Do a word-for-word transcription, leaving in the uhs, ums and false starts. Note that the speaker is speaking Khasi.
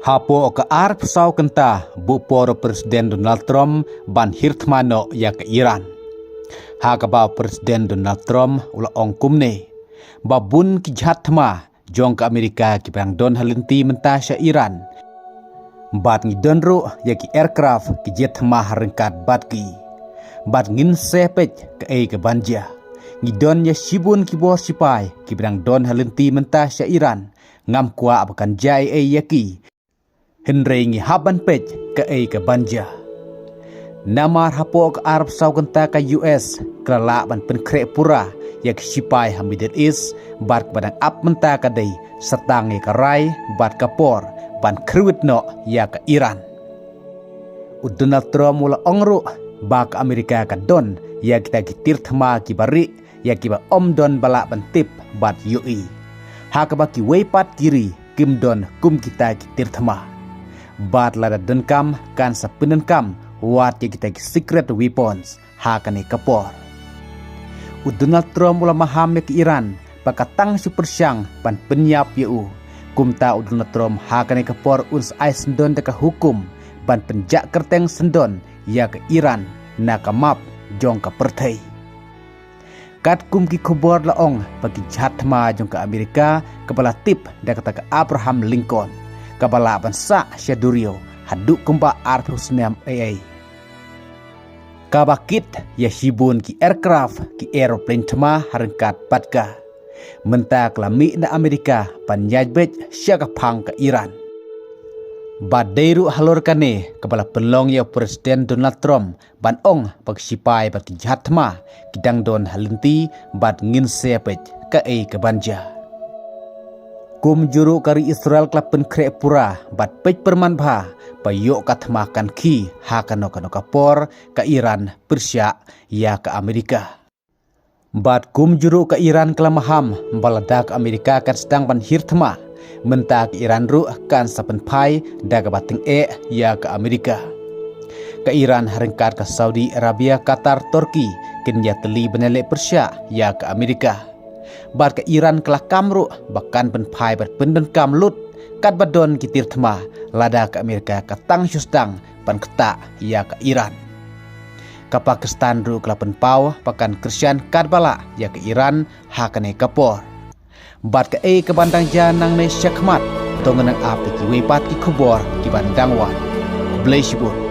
Hapoh ka arphew saw kynta ba u por u President Donald Trump ban hiar thma noh ïa ka Iran. Ha kaba u President Donald Trump u la ong kumne, ba bun ki jhat thma jong ka Amerika kiba dang don ha lynti mynta sha Iran. Bad ngi don ruh ïa ki aircraft ki jet thma ha ryngkat bad ki. Bad ngin sa peit kaei kaban jia. Ngi don ïa shibun ki bor shipai kiba dang don ha lynti mynta sha Iran. Ngam kwah ba kan jia ei ei ïa ki. Hynrei ngi hap ban peit kaei kaban jia. Namar hapoh ka arphew saw kynta ka U S ka la lah ban pynkhreh pura ïa ki shipai ha Middle East, bad kaba dang ap mynta ka dei sa tang ïa ka rai bad ka por ban kyrwit noh ïa ka Iran. U Donald Trump u la ong ruh ba ka Amerika ka don ïa kita ki tiar thma kiba rieh, ïa kiba ym don ba lah ban tip bad ïohi. Ha kaba kiwei pat ki ri kim don kum kita ki tiar thma. Bad lada donkam kan sa pyndonkam wat ïa kita ki secret weapons ha kane ka por. U Donald Trump u la maham ïa ka Iran ba ka tang shu pyrshang ban pynïap ïa u. Kumta u Donald Trump ha kane ka por un sa ai syndon da ka hukum ban pynjah kyrteng syndon ïa ka Iran na ka map jong ka pyrthei. Katkum ki khubor la ong ba ki jhat thma jong ka Amerika kaba la tip da kata ka Abraham Lincoln, kaba lah ban sah sha duriaw haduh kumba arphew snem ei ei. Kaba kit ïa shibun ki aircraft, ki aeroplane thma ha ryngkat bad ka. Mynta ka la mih na Amerika ban ïaid beit sha ka phang ka Iran. Bad dei ruh halor kane kaba la pynlong ïa u President Donald Trump ban ong ba ki shipai bad ki jhat thma ki dang don ha lynti bad ngin sa peit kaei kaban jia. Kumjuh ruh ka ri Israel ka la pynkhreh pura bad peit pyrman bha ba ïoh ka thma kan khie ha kano kano ka por ka Iran pyrshah ïa ka Amerika. Bad kumjuh ruh ka Iran ka la maham ba lada ka Amerika kan sdang ban hiar thma, mynta ka Iran ruh kan sa pynphai da kaba tyngeh ïa ka Amerika. Ka Iran ha ryngkat ka Saudi Arabia, Qatar, Turkey kin ïatylli ban ïaleh pyrshah ïa ka Amerika. Bad ka Iran ka la kam ruh ba kan pynphai bad pyndonkam lut katba don ki tiar thma lada ka Amerika ka tang shu sdang ban ktah ïa ka Iran. Ka Pakistan ruh ka la pynpaw ba kan kyrshan katba lah ïa ka Iran ha kane ka por. Bad kaei kaban dang jia nangne shakhmat, to ngin nang ap ïa kiwei pat ki khubor kiban dang wan. Khublei shibun.